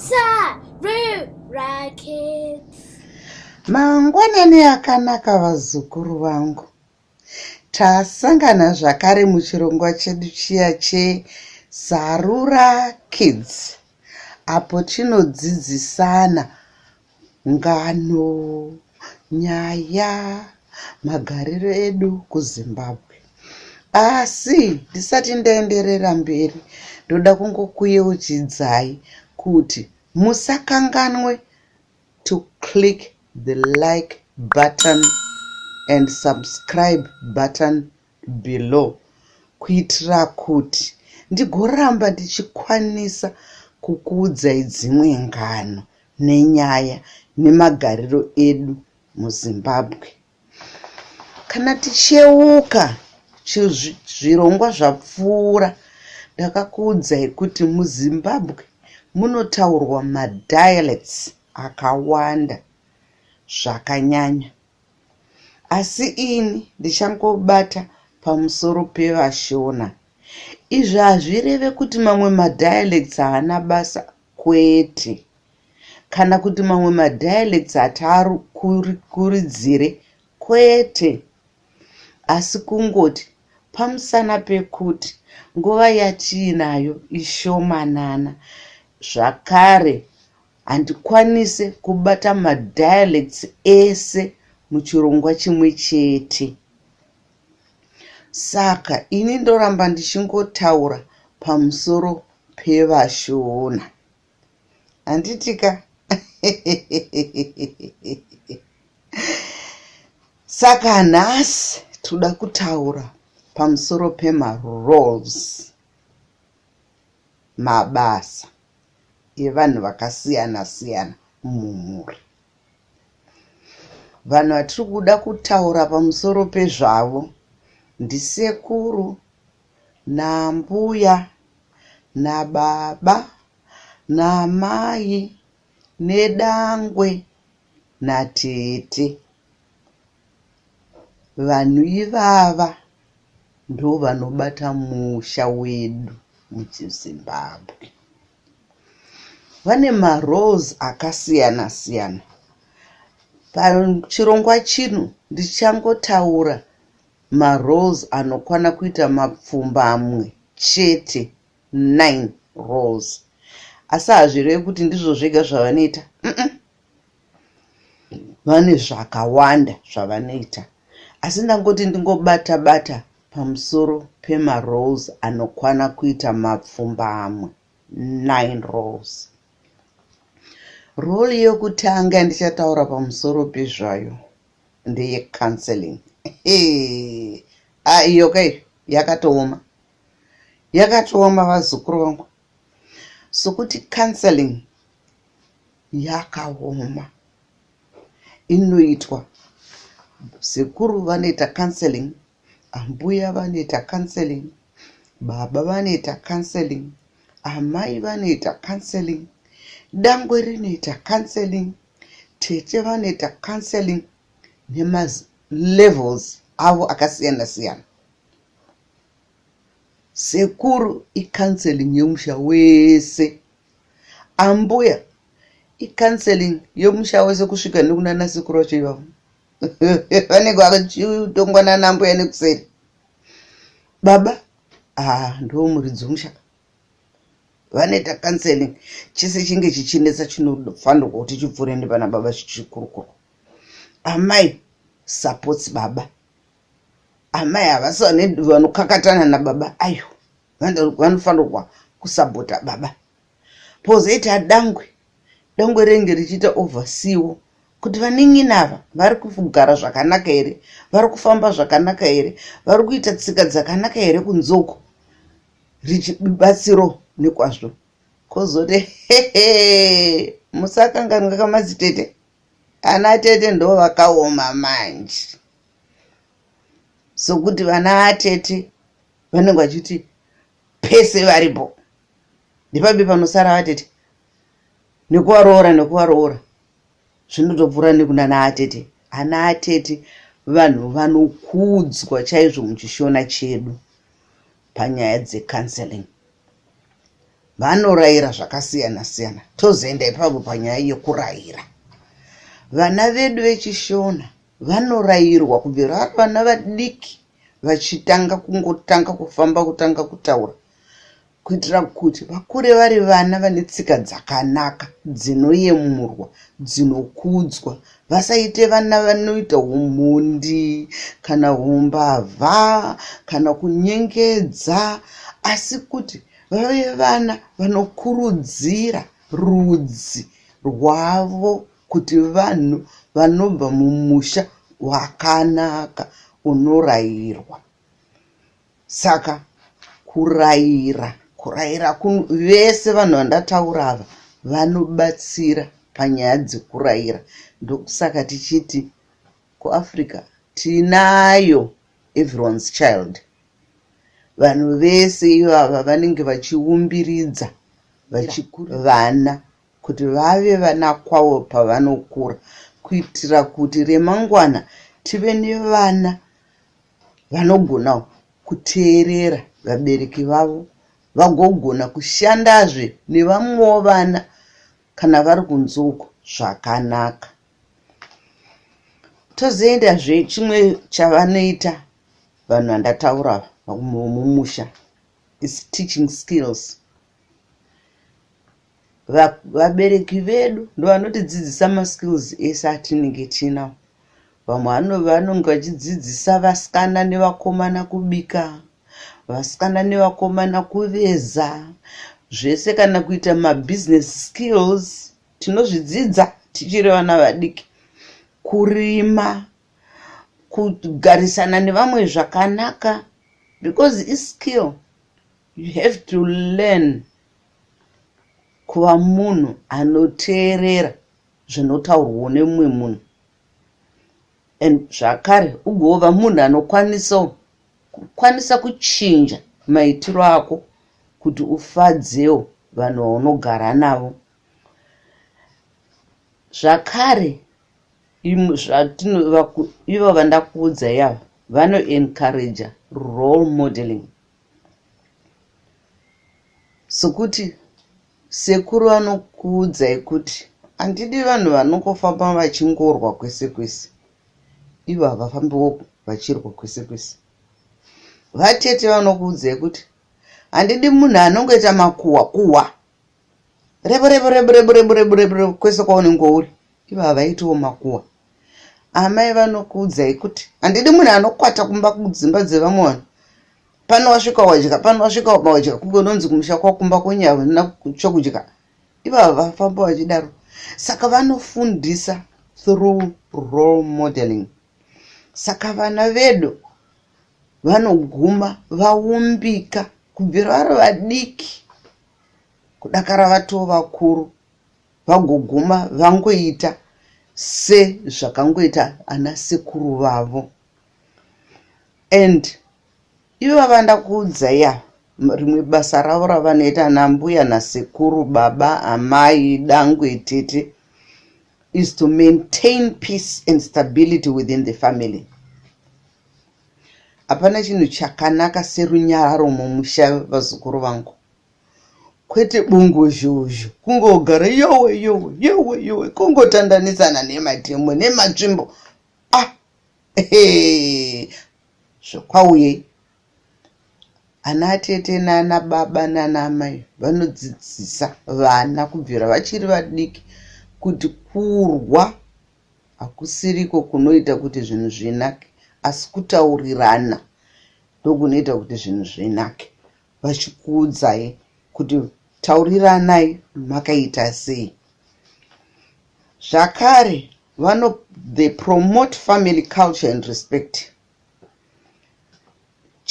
Sarura Kids. Mangwanani akanaka vazukuru vangu. Tasangana zvakare muchirongwa chedu chiya cheSarura Kids apo tinodzidzisana ngano, nyaya, magariro edu kuZimbabwe. Asi ndisati ndaenderera mberi ndoda kungokuyeuchidzai kuti musakanganwe to click the like button and subscribe button below kuitira kuti ndigoramba ndichikwanisa kukuudzai dzimwe ngano nenyaya nemagariro edu muZimbabwe. Kana tichiyeuka zvirongwa zvapfuura ndakakuudzai kuti muZimbabwe munotaurwa madialects akawanda zvakanyanya. Asi ini ndichangobata pamusoro pevaShona. Izvi hazvireve kuti mamwe madialects haana basa kwete. Kana kuti mamwe madialects hatiakuridzire kwete. Asi kungoti pamusana pekuti nguva yatiinayo ishomanana zvakare Handikwanise kubata madialects ese muchirongwa chimwe chete. Saka ini ndoramba ndichingotaura pamusoro pevaShona. Handitika? Saka nhasi toda kutaura pamusoro pemaroles, mabasa. evanhu vakasiyana siyana mumhuri. Vanhu vatiri kuda kutaura pamusoro pezvavo ndisekuru nambuya nababa namai nedangwe natete. Vanhu ivava ndovanobata musha wedu muchiZimbabwe. Vane maroles akasiyana siyana. Pachirongwa chino ndichangotaura maroles anokwana kuita mapfumbamwe chete, 9 roles. Asi hazvirevi kuti ndizvo zvega zvavanoita. Vane zvakawanda zvavanoita asi ndangoti ndingobata bata pamusoro pemaroles anokwana kuita mapfumbamwe, 9 roles. Role yekutanga yandichataura pamusoro pezvayo ndeye counseling. Ah, iyo ka iyo yakatooma, yakatooma vazukuru vangu. Sokuti counseling yakaoma inoitwa sekuru vanoita counseling ambuya vanoita counseling baba vanoita counseling amai vanoita counseling dangwe rinoita counseling tete vanoita counseling nemalevels avo akasiyana siyana sekuru icounseling yemusha wese Ambuya icounseling yemusha wese kusvika nekunana sekuru vacho ivavo vanenge vachitongwa nana ambuya nekuseri. Baba ah ndiwo muridzi wemusha vanoita counseling chese chinge chichinetsa chinofanirwa kuti chipfuure nepana baba chichikurukurwa. Amai supports baba amai havasi vanokakatana nababa ayo vanofanirwa kusapota baba pozoita dangwe dangwe rinenge richiita overseewo kuti vanin'ina ava vari kugara zvakanaka here vari kufamba zvakanaka here vari kuita tsika dzakanaka here kunze uko richibatsiro nekwazvo kozoti hehe musakanganwa kamadzitete ana tete ndo vakaoma manje sokuti vana atete vanenge vachiti pese varipo ndipapi panosara vatete nekuvaroora nekuvaroora zvinotopfuura nekunana atete ana atete vanhu vanokudzwa chaizvo muchishona chedu panyaya dzecounseling. Vanorayira zvakasiyana siyana. Tozoenda ipapo panyaya yekurayira. Vana vedu vechiShona vanorayirwa kubvira vari vana vadiki vachitanga kungotanga kufamba kutanga kutaura kuitira kuti vakure vari vana vane tsika dzakanaka dzinoyemurwa dzinokudzwa vasaite vana vanoita umhondi kana umbavha kana kunyengedza asi kuti vave vana vanokurudzira rudzi rwavo kuti vanhu vanobva mumusha wakanaka unorayirwa. Saka kurayira, kurayira vese vanhu vandataura ava vanobatsira panyaya dzekurayira. Ndokusaka tichiti kuAfrica tinayo everyone's child. Vanhu vese ivava vanenge vachiumbiridza vachikura vana kuti vave vana kwavo pavanokura kuitira kuti remangwana tive nevana vanogona kuteerera vabereki vavo vagogona kushandazve nevamwewo vana kana vari kunze uko zvakanaka. Tozoendazve chimwe chavanoita vanhu vandataura ava mumusha is teaching skills. Vabereki vedu ndovanotidzidzisa maskills ese atinenge tiinawo. Vamwe vanonge vachidzidzisa vasikana nevakomana kubika, vasikana nevakomana kuveza, zvese kana kuita mabusiness skills tinozvidzidza tichiri vana vadiki. Kurima, kugarisana nevamwe zvakanaka because iskill you have to learn kuva munhu anoteerera zvinotaurwawo nemumwe munhu and zvakare ugova munhu anokwanisawo kukwanisa kuchinja maitiro ako kuti ufadzewo vanhu vaunogara navo. Zvakare ivo vandakuudzai ava vanoencourager role modeling Sokuti sekuru vanokuudzai kuti handidi vanhu vanongofamba vachingorwa kwese kwese. Ivo havafambiwo vachirwa kwese kwese. Vatete vanokuudzai kuti handidi munhu anongoita makuhwa kuhwa rebu rebu rebu rebu rebu rebu rebu rebu kwese kwaunenge uri. Ivo havaitiwo makuhwa. Amai vanokuudzai kuti handidi munhu anokwata kumba kudzimba dzevamwe vanhu. Pano wasvika wadya, pano wasvika wadya kunge unonzi kumusha kwakumba kwenyu havana chokudya. Ivava vafamba vachidaro. Saka vanofundisa through role modeling. Saka vana vedu vanoguma vaumbika kubvira vari vadiki kudakara vatoo vakuru vagoguma vangoita sezvakangoita ana sekuru vavo. And ivava ndakuudzai ava rimwe basa ravo ravanoita nambuya nasekuru baba amai dangwe tete is to maintain peace and stability within the family. Hapana chinhu chakanaka serunyararo mumusha vazukuru vangu. Kwete bongozhozho kungogara yowe yowe yowe yowe kungotandanisana nematemo nematsvimbo. Ah, hey, zvokwauyei ana tete nana baba nana amai vanodzidzisa vana kubvira vachiri vadiki kuti kurwa hakusiriko kunoita kuti zvinhu zvinake asi kutaurirana ndokunoita kuti zvinhu zvinake vachikuudzai kuti tauriranai makaita sei zvakare vano they promote family culture and respect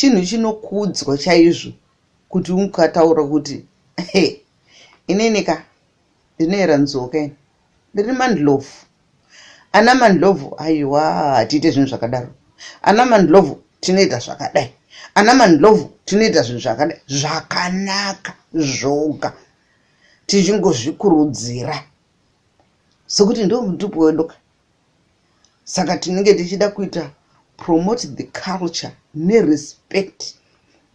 chinhu chinokudzwa chaizvo kuti ukataura kuti he inini ka ndinoera nzou ka ini ndiri mandlovu ana mandlovu aiwa hatiite zvinhu zvakadaro ana mandlovu tinoita zvakadai ana mandlovu tinoita zvinhu zvakadai zvakanaka zvoga tichingozvikurudzira sokuti ndo mutupo wedu ka saka tinenge tichida kuita promote the culture nerespect.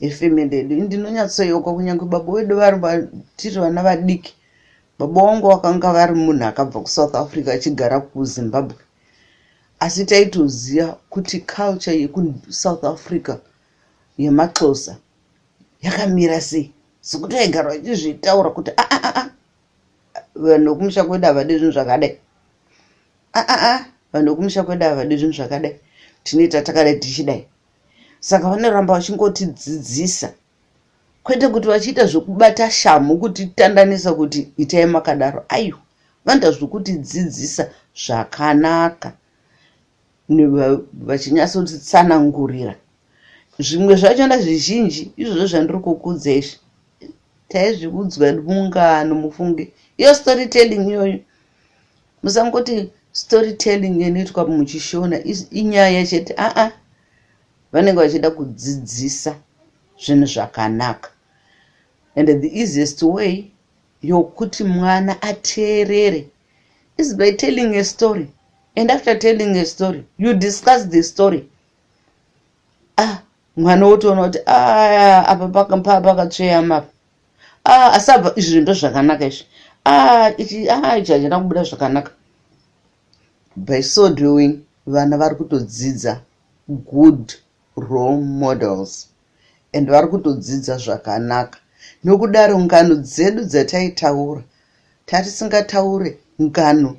Yefamily yedu ndinonyatsoyeuka kunyange baba vedu vari tiri vana vadiki, baba vangu vakanga vari munhu akabva kuSouth Africa achigara kuZimbabwe, asi taitoziva kuti culture yekuSouth Africa yemaXhosa yakamira sei, sekuti vaigara vachizvitaura kuti aa, vanhu vekumusha kwedu havadi zvinhu zvakadai, aa, vanhu vekumusha kwedu havadi zvinhu zvakadai, tinoita takadai tichidai. Saka vanoramba vachingotidzidzisa, kwete kuti vachiita zvekubata shamhu kutitandanisa kuti itai makadaro. Aiwa, vanoita zvekutidzidzisa zvakanaka, vachinyatsotitsanangurira. Zvimwe zvachona zvizhinji izvozvo zvandiri kukuudza izvi taizviudzwa mungano. Mufunge iyo story telling iyoyo. Musangoti story telling inoitwa muchiShona inyaya chete. Aa, vanenge vachida kudzidzisa zvinhu zvakanaka, and the easiest way yokuti mwana ateerere is by telling a story, and after telling a story you discuss the story. Ah, mwana wotoona kuti aya apa pakatsveyama apa, ah, asi abva izvi ndo zvakanaka izvi, ah, ichi, ah, ichi hachina kubuda zvakanaka. By so doing, vana vari kutodzidza good role models and vari kutodzidza zvakanaka. Nokudaro ngano dzedu dzataitaura, tatisingataure ngano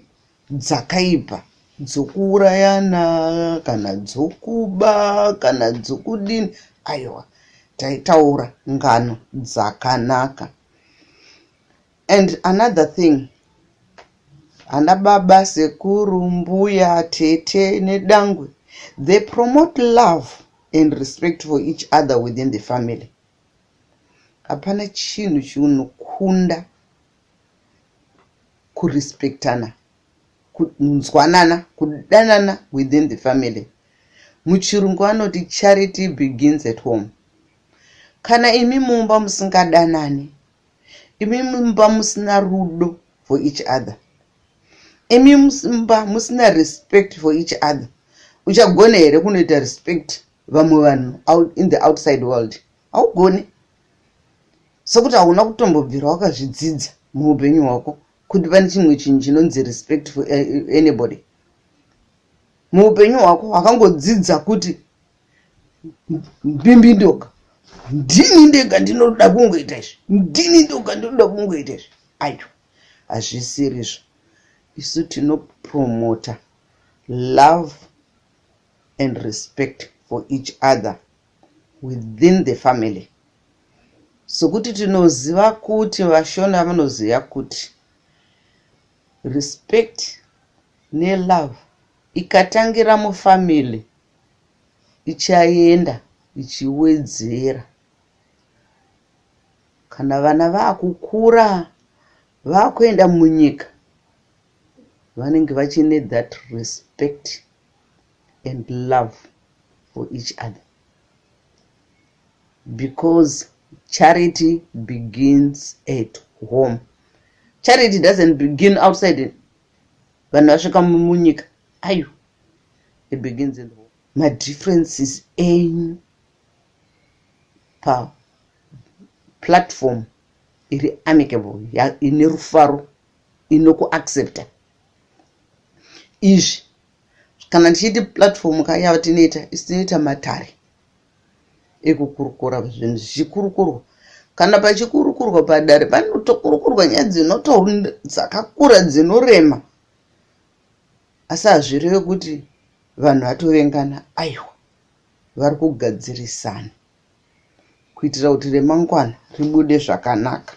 dzakaipa dzokuurayana kana dzokuba kana dzokudini. Aiwa, taitaura ngano dzakanaka. And another thing, ana baba, sekuru, mbuya, tete nedangwe, they promote love and respect for each other within the family. Hapana chinhu chinokunda kurespektana, kunzwanana, kudanana within the family. Muchirungu anoti charity begins at home. Kana imi mumba musingadanani, imi mumba musina rudo for each other, imi mumba musina respect for each other, uchagona here kunoita respect vamwe vanhu in the outside world? Haugoni, sekuti hauna kutombobvira wakazvidzidza muupenyu hwako kuti pane chimwe chinhu chinonzi respect for anybody. Muupenyu hwako wakangodzidza kuti mbimbindoga, ndini ndega ndinoda kungoita izvi, ndini ndoga ndinoda kungoita izvi. Ayo hazvisirizvo. Isu tinopromota love and respect for each other within the family, sokuti tinoziva kuti vaShona vanoziva kuti respect nelove ikatangira mufamily ichaenda ichiwedzera. Kana vana vaakukura, vaakuenda munyika, vanenge vachine that respect and love for each other, because charity begins at home. Charity doesn't begin outside vanhu vasvika munyika. Ayo, it begins in the home. Madifferences enyu paplatform iri amicable, ine rufaro, inokuaccepta izvi. Kana ndichiti platform kaya tinoita isi, tinoita matare ekukurukura zvinhu zvichikurukurwa. Kana pachikurukurwa padare, panotokurukurwa nyaya dzakakura, dzinorema, asi hazvireve kuti vanhu vatovengana. Aiwa, vari kugadzirisana kuitira kuti remangwana ribude zvakanaka.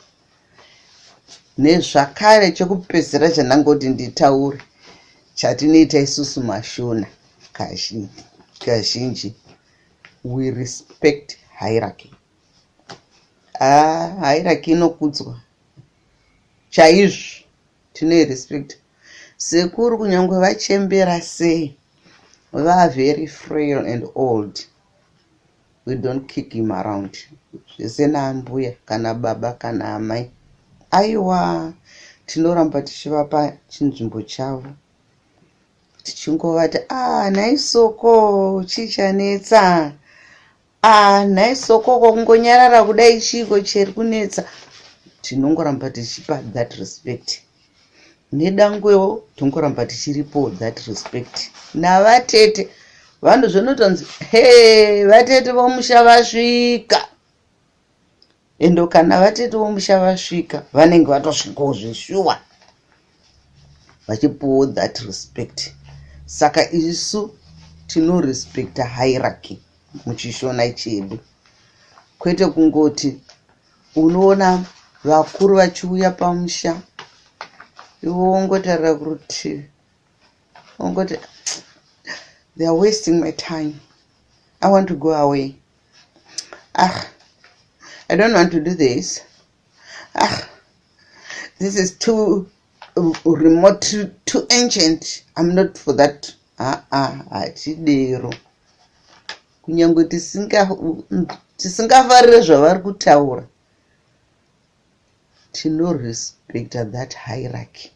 Nezvakare, chekupedzisira chandangoti nditaure, chatinoita isusu maShona kazhinji, we respect hierarchy. Ah, hierarchy inokudzwa chaizvo, tinoirespect. Sekuru kunyange vachembera sei, vavery frail and old, we don't kick him around, zvese naambuya kana baba kana amai. Aiwa, tinoramba tichivapa chinzvimbo chavo, tichingovati, "A ah, naisoko chichanetsa." Ah, nhai Sokoko, kungonyarara kudai chiiko chiri kunetsa? Tinongoramba tichipa that respect. Nedangwewo tongoramba tichiripo that respect. Navatete vanhu zvinotonzi he, vatete vomusha vasvika. Endo kana vatete vomusha vasvika, vanenge vatosvikawo zveshuwa, vachipuwo that respect. Saka isu tinorespecta hierarchy muchiShona chedu, kwete kungoti unoona vakuru vachiuya pamusha, iwe wongotarira kurutivi, wongoti, "They are wasting my time. I want to go away. Ah, I don't want to do this. Ah, this is too remote, too ancient. I'm not for that." Aa, hatidero. Kunyange tisingafarire zvavari kutaura, tinorespecta that hierarchy,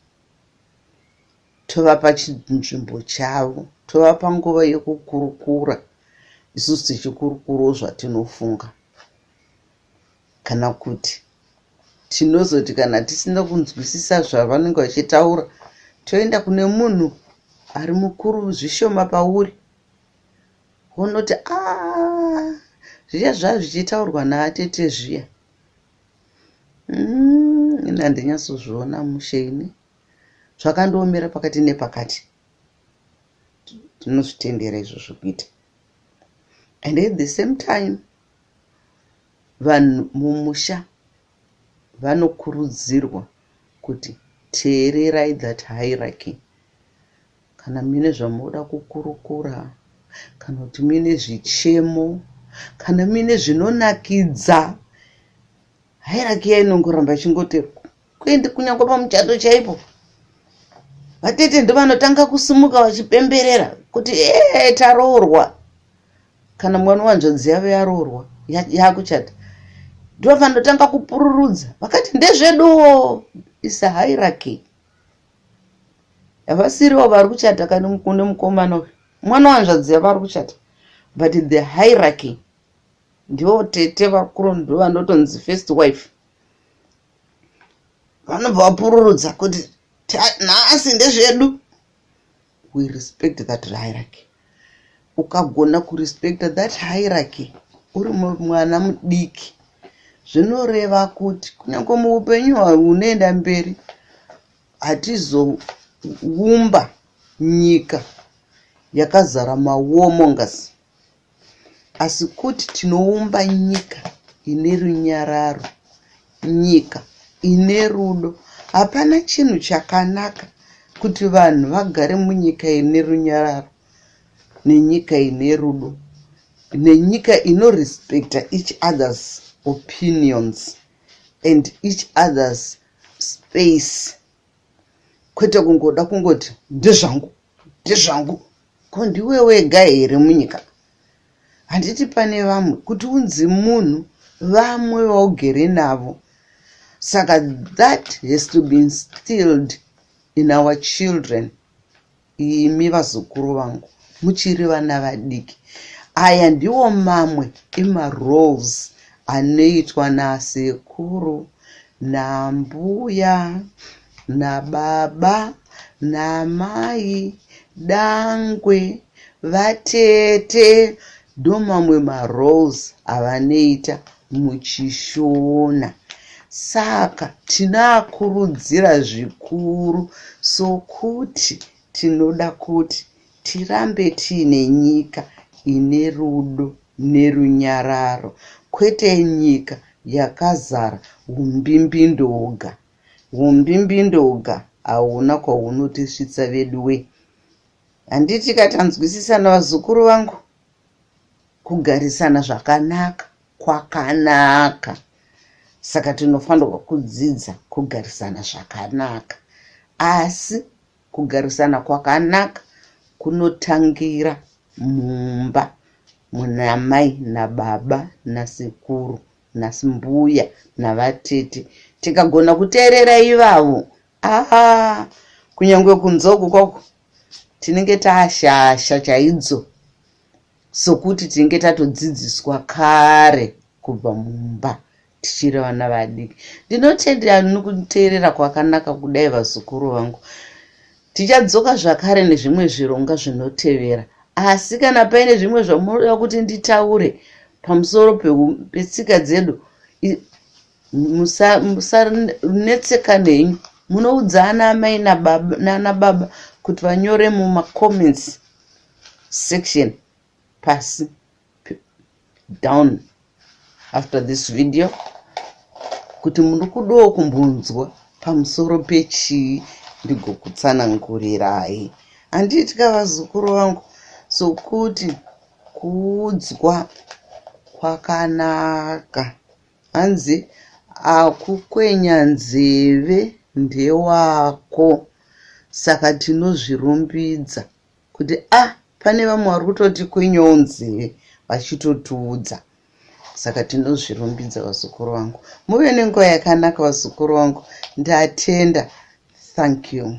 tovapa chinzvimbo chavo, tovapa nguva yekukurukura, isusu tichikurukurawo zvatinofunga. Kana kuti tinozoti kana tisina kunzwisisa zvavanenge vachitaura, toenda kune munhu ari mukuru zvishoma pauri, wonoti, "A, zviya zvaa zvichitaurwa naatete zviya, ini handinyatsozviona mushe, ini zvakandiomera pakati nepakati." Tinozvitendera izvozvo kuita. And at the same time, vanhu mumusha vanokurudzirwa kuti teererai that hierarchy. Kana muine zvamunoda kukurukura, kana kuti muine zvichemo, kana muine zvinonakidza, hierarchy iya inongoramba ichingoti kuende. Kunyange pamuchato chaipo, vatete ndovanotanga kusimuka vachipemberera kuti ee, taroorwa. Kana mwana wanzvadzi yavo yaroorwa, yakuchata, ndo vanotanga kupururudza vakati, "Ndezveduwo." Is a hierarchy. Havasiriwo vari kuchata kana kune mukomana uyu, mwana wanzvadzi yavo ari kuchata, but the hierarchy, ndivo tete vakuru, ndo vanotonzi first wife, vanobva vapururudza kuti, "Nhasi ndezvedu." We respect that hierarchy. Ukagona kurespecta that hierarchy uri mwana mudiki, zvinoreva kuti kunyange muupenyu hunoenda mberi, hatizoumba nyika yakazara mawarmongers, asi kuti tinoumba nyika ine runyararo, nyika ine rudo. Hapana chinhu chakanaka kuti vanhu vagare munyika ine runyararo, nenyika ine rudo, nenyika inorespecta each other's opinions and each other's space, kwete kungoda kungoti, "Ndezvangu, ndezvangu." Ko ndiwe wega here munyika? Handiti pane vamwe? Kuti unzi munhu, vamwe vaugere navo. Saka that has to be instilled in our children. Imi vazukuru vangu muchiri vana vadiki, aya ndiwo mamwe emaroles anoitwa nasekuru, nambuya, nababa, namai, dangwe, vatete. Ndo mamwe maroles avanoita muchiShona. Saka tinoakurudzira zvikuru, sokuti tinoda kuti tirambe tiine nyika ine rudo nerunyararo, kwete nyika yakazara umbimbindoga. Umbimbindoga hauna kwahunotisvitsa vedu we. Handiti katanzwisisana, vazukuru vangu? Kugarisana zvakanaka kwakanaka. Saka tinofanirwa kudzidza kugarisana zvakanaka, asi kugarisana kwakanaka kunotangira mumba, muna mai nababa, nasekuru, nambuya, navatete. Tikagona kuteerera ivavo, aa, kunyange kunze uku kwako tinenge taashasha chaidzo. Sokuti tinenge tatodzidziswa kare kubva mumba tichiri vana vadiki. Ndinotenda nokuteerera kwakanaka kudai vazukuru vangu. Tichadzoka zvakare nezvimwe zvironga zvinotevera. Asi kana paine zvimwe zvamunoda kuti nditaure pamusoro petsika dzedu, musanetseka nenyu. Munoudza ana amai nana baba kuti vanyore mumacomments section pasi down after this video kuti muri kudawo kumbonzwa pamusoro pechii ndigokutsanangurirai. Handitya vazukuru vangu sokuti kuudzwa kwakanaka. Hanzi akukwenya nzeve ndewako saka tinozvirumbidza kuti ah pane vamwe vari kutotikwenyawo nzeve vachitotiudza. Saka tinozvirumbidza vazukuru vangu. Muve nenguva yakanaka vazukuru vangu. Ndatenda. Thank you.